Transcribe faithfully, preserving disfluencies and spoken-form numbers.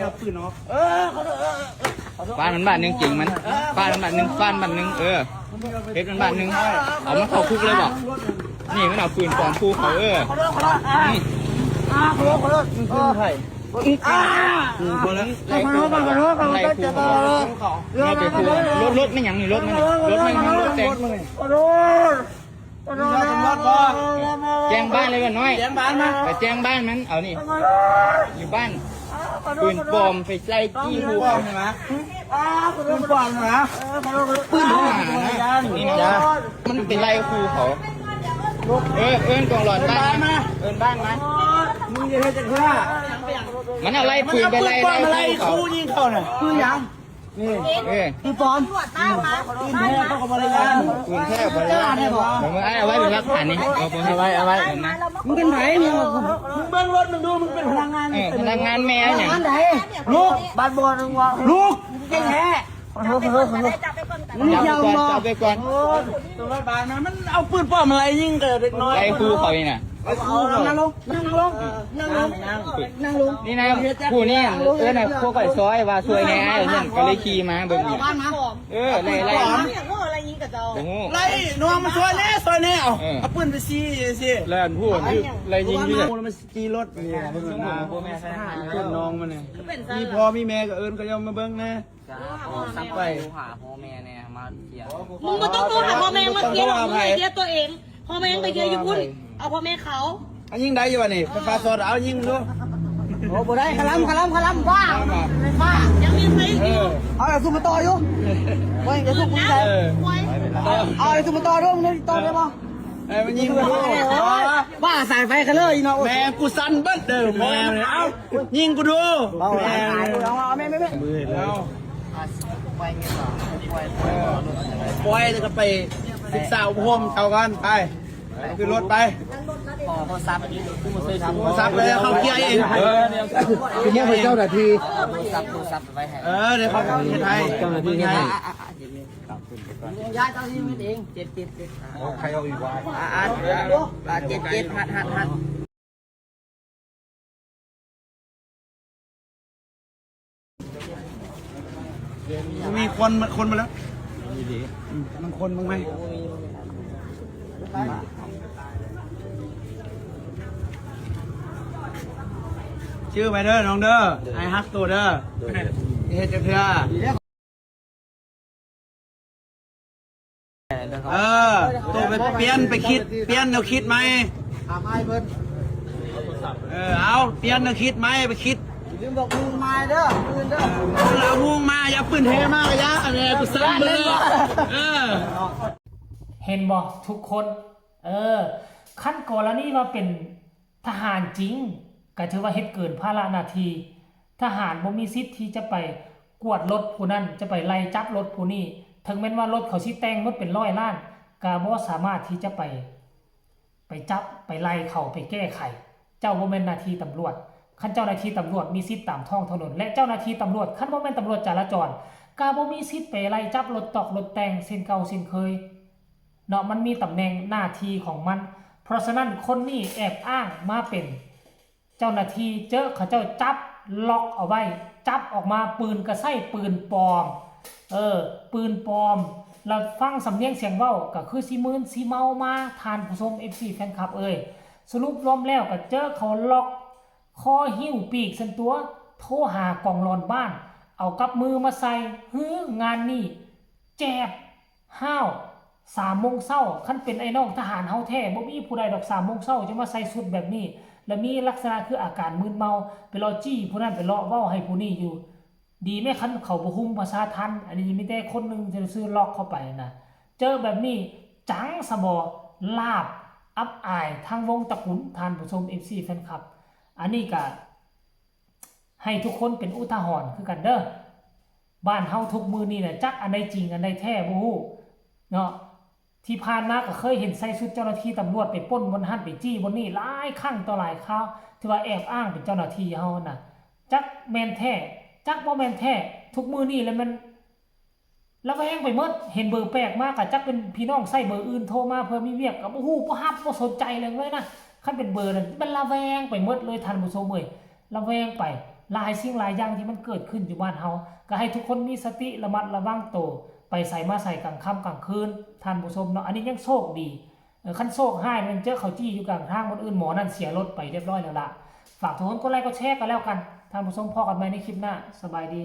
เอาปืนออก เออขอโทษเออเออขอโทษ ฟาดมันบาดหนึ่ง เจ๋งมัน ฟาดมันบาดหนึ่ง ฟาดมันบาดหนึ่ง เออ เฮ็ดมันบาดหนึ่ง เอามันเข้าคุกเลยบอก นี่มันเอาปืนปลอมคู่เขา เออ ขอโทษขอโทษอ่า นี่ อ่าขอโทษขอโทษ มึงคือใคร อ่า อืมพอแล้ว ขอโทษขอโทษขอโทษขอโทษขอโทษ รถ รถไม่หยังนี่ รถมัน รถมัน รถแต่ง ขอโทษขอโทษ แจ้งบ้านเลยว่าน้อย แจ้งบ้านมา ไปแจ้งบ้านมัน เอานี่ อยู่บ้าน ปืนปลอมไปไล่จี้ครู ปืนปลอมใช่ไหม อ่าขอโทษขอโทษ ปืนปลอมนะ ปืนทหารนะ นี่นะ มันเป็นไล่ครูเขา เออ เอิ้นกองหลอนบ้านมา เอิ้นบ้านมา มึงจะเฮ็ดจังซั่น มันเอาไล่ปืนไปไล่ มันเอาปืนปลอมมาไล่ ไล่ครูเขา ครูยิงเขาน่ะ ปืนหยัง นี่ เออ ปืนปลอม ตำรวจตามมา ปืนแท้เขาก็บ่ได้ย่าน ปืนแท้บ่ได้ย่าน เดี๋ยวมึงเอาไว้เป็นหลักฐานนี่ เอาไป เอาไว้ เอาไว้ มึงเป็นไผมึง มึงเบิ่งรถมึงดู มึงเป็นพนักงาน เออ พนักงานแม่หยัง พนักงานไหน ลูก บ้านบ่อนึงวะ ลูก เก่งแท้ ขอโทษขอโทษขอโทษ จับไปก่อน จับไปก่อน จับไปก่อน โอ้ยตำรวจบ้านนะ มันเอาปืนปลอมมาไล่ยิงกับเด็กน้อย ไล่ครูเขานี่นะ เอาเอานั่งลง นั่งลง นั่งลง นั่งลง นี่นะ ผู้นี่เอิ้นน่ะพวกข่อยซอยว่าซอยแหน่อ้ายนั่นก็เลยขี่มาเบิ่งนี่ บ้านมา เออ ไล่ ไล่ อย่างว่าอะไรยิงกับเจ้า โอ้โห ไล่น้องมาซอยแหน่ ซอยแหน่ เอา เออ เอาปืนไปซี้ซี้ แล้วอันผู้อันที่ไล่ยิงอยู่เนี่ย มันขี่รถเนี่ย เบิ่งหน้า เพื่อนน้องมันเนี่ย มีพ่อมีแม่ก็เอิ้นเขาเจ้ามาเบิ่งนะ จ้า โทรหาพ่อแม่ ไป โทรหาพ่อแม่แน่มาเคลียร์ มึงบ่ต้องโทรหาพ่อแม่ มาเคลียร์หรอก มึงไปเคลียร์ตัวเอง พ่อแม่มึงไปเคลียร์อยู่พุ่น เอาพ่อแม่เขา อันยิงได้อยู่วะนี่ไฟฟ้าสดเอายิงดู โอ้บ่ได้ขะลำขะลำขะลำบ้า เอามา บ้า ยังมีใคร เออ เอาอย่าสู้มาต่ออยู่เว้ยอย่าสู้กูใจ เออ ไว้ เอาอย่าสู้มาต่อด้วยมึงต่อได้ปะ เออมันยิงกูดู บ้าสายไฟกันเลยเนาะ แม่กูสั่นเบิดเด้อแม่เลยเอ้ายิงกูดู เอา แม่ เอาไม่ไม่ไม่ เอาปล่อยแล้วก็ไปศึกษาอบรมเจ้ากันไปขึ้นรถไป โทรศัพท์ โทรศัพท์เลยเขาเคลียร์เอง คือเมื่อเป็นเจ้าหน้าที่ โทรศัพท์โทรศัพท์ไว้ให้ เออเดี๋ยวเขาเคลียร์ให้ เจ้าหน้าที่ให้ ย้ายเจ้าที่มันเองเจ็ดเจ็ดเจ็ด ใครเอาอีกวะ อ่าอ่าอ่าเจ็ดเจ็ดหัดหัดหัด มีคนคนมาแล้วอืมมันคนมึงไหมชื่อไปเด้อน้องเด้อไอ้ฮักตัวเด้อเฮ็ดจังเทื่อ เออตัวไปเปลี่ยนไปคิดเปลี่ยนแนวคิดใหม่ ถามไอ้เพิ่น เออเอาเปลี่ยนแนวคิดใหม่ไปคิด ลืมบอกลุงมาเด้อคืนเด้อ เอามุ่งมาอย่าปืนเทมากอย่าอะไรกูสั่นเลยเออ เห็นบ่ทุกคน เออ คันกรณีว่าเป็นทหารจริง ก็ถือว่าเฮ็ดเกินภาระหน้าที่ ทหารบ่มีสิทธิ์ที่จะไปกวดรถผู้นั้น จะไปไล่จับรถผู้นี้ ถึงแม้นว่ารถเขาสิแต่งหมดเป็นร้อยล้าน ก็บ่สามารถที่จะไป ไปจับ ไปไล่เขา ไปแก้ไข เจ้าบ่แม่นหน้าที่ตำรวจ คันเจ้าหน้าที่ตำรวจมีสิทธิ์ตามท้องถนน และเจ้าหน้าที่ตำรวจ คันบ่แม่นตำรวจจราจร ก็บ่มีสิทธิ์ไปไล่จับรถตอกรถแต่งเช่นเก่าเช่นเคย เนาะ มันมีตำแหน่งหน้าที่ของมัน เพราะฉะนั้นคนนี้แอบอ้างมาเป็นเจ้าหน้าที่ เจอเขาเจ้าจับล็อกเอาไว้ จับออกมาปืนก็ใช้ปืนปลอม เออ ปืนปลอม แล้วฟังสำเนียงเสียงเว้าก็คือสิมึนสิเมามา ท่านผู้ชม เอฟซี แฟนคลับเอ้ย สรุปรวมแล้วก็เจอเขาล็อกคอหิ้วปีกซั่นตั๊ว โทรหากองหลอนบ้าน เอากับมือมาใส่ หื้อ งานนี้ แจบ ฮ้าว สามโมงเช้า คันเป็นไอ้น้องทหารเฮาแท้ บ่มีผู้ใดดอก สามโมงเช้าจะมาใส่ชุดแบบนี้ แล้วมีลักษณะคืออาการมึนเมา ไปเลาะจี้ผู้นั้น ไปเลาะเว้าให้ผู้นี้อยู่ ดีแม่คันเขาบ่ฮู้ภาษาไทย อันนี้มีแต่คนหนึ่งซื่อๆ ล็อกเข้าไปนะ เจอแบบนี้ จังสะบอ ลาบ อับอาย ทั้งวงตระกูล ท่านผู้ชม เอฟซี แฟนคลับ อันนี้ก็ ให้ทุกคนเป็นอุทาหรณ์คือกันเด้อ บ้านเฮาทุกมื้อนี้น่ะ จักอันใดจริงอันใดแท้บ่ฮู้เนาะ ที่ผ่านมาก็เคยเห็นใส่ชุดเจ้าหน้าที่ตำรวจไปปล้นบ่อนหั้นไปจี้บ่อนนี้หลายครั้งต่อหลายคราว ที่ว่าแอบอ้างเป็นเจ้าหน้าที่เฮาหั่นน่ะ จักแม่นแท้ จักบ่แม่นแท้ ทุกมื้อนี้แล้วมัน ระแวงไปหมด เห็นเบอร์แปลกมาก็จักเป็นพี่น้องใช้เบอร์อื่นโทรมาเพื่อมีเวียกก็บ่ฮู้บ่ฮับบ่สนใจเลยเว้ยนะ คันเป็นเบอร์นั้นมันระแวงไปหมดเลยท่านผู้ชมเอ้ย ระแวงไป หลายสิ่งหลายอย่างที่มันเกิดขึ้นอยู่บ้านเฮา ก็ให้ทุกคนมีสติระมัดระวังโต ไปไสมาไสกลางค่ำกลางคืน ท่านผู้ชมเนาะ อันนี้ยังโชคดี เออ คันโชคร้ายมันเจอเขาจี้อยู่กลางทาง บ่อนอื่นหมอนั่นเสียรถไปเรียบร้อยแล้วล่ะ ฝากทุกคนกดไลค์กดแชร์กันแล้วกัน ท่านผู้ชม พ้อกันใหม่ในคลิปหน้า สบายดี